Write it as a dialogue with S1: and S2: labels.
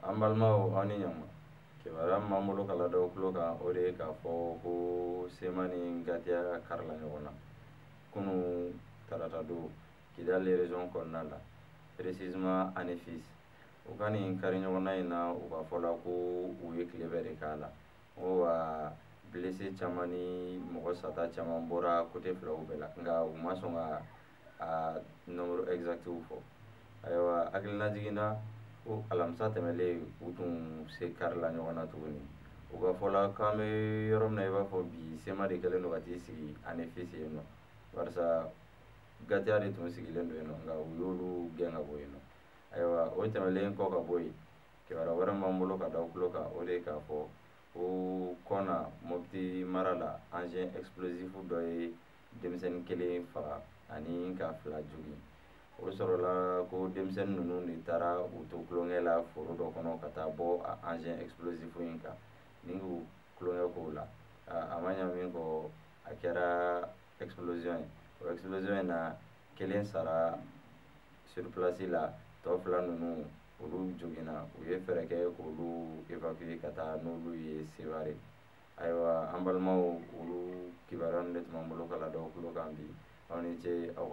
S1: An balimaw, aw ni ɲama. Kibaruya min b'an bolo ka la d'aw tulo kan, o de ye k'a fɔ ko CMA ni GATIA karila ɲɔgɔn na kunun tarata don Kidali région kɔnɔna la, précisément Anefis. U ka nin kari ɲɔgɔnna in na, u ka fɔ la ko u ye tile bɛɛ de k'a la ko wa blessé caman ni mɔgɔ sata caman bɔra côté filaw bɛɛ la, nka u ma sɔn ka a nombre exact fɔ. Ayiwa, hakilina jiginna ko alamisa tɛmɛlen u tun se karila ɲɔgɔn na tuguni. U ka fɔ la k'an bɛ yɔrɔ min na, i b'a fɔ bi CMA de kɛlen don ka t'i sigi Anefis yen nɔ, barisa GATIA de tun sigilen don yen nɔ, nka u y'olu gɛn ka bɔ yen nɔ. Ayiwa, o tɛmɛlen kɔ ka bɔ yen, kibaruya wɛrɛ min b'an bolo ka da aw tulo kan, o de ye k'a fɔ ko Kɔna, Mopti mara la, engin explosif dɔ ye denmisɛnnin kelen faga ani ka fila jogin. O sɔrɔla ko denmisɛnnin ninnu de taara u to tulonkɛ la foro dɔ kɔnɔ ka taa bɔ a engin explosif in kan ni k'u tulonkɛ k'o la. A ma ɲa min kɔ, a kɛra explosion ye. O explosion in na, kelen sara sur place la, tɔ fila ninnu, olu joginna. U ye fɛɛrɛ kɛ k'olu évacuer ka taa n'olu ye Sevare. Ayiwa, an balimaw, olu kibaruya ninnu de tun b'an bolo ka la d'aw tulo kan bi. Aw ni ce aw.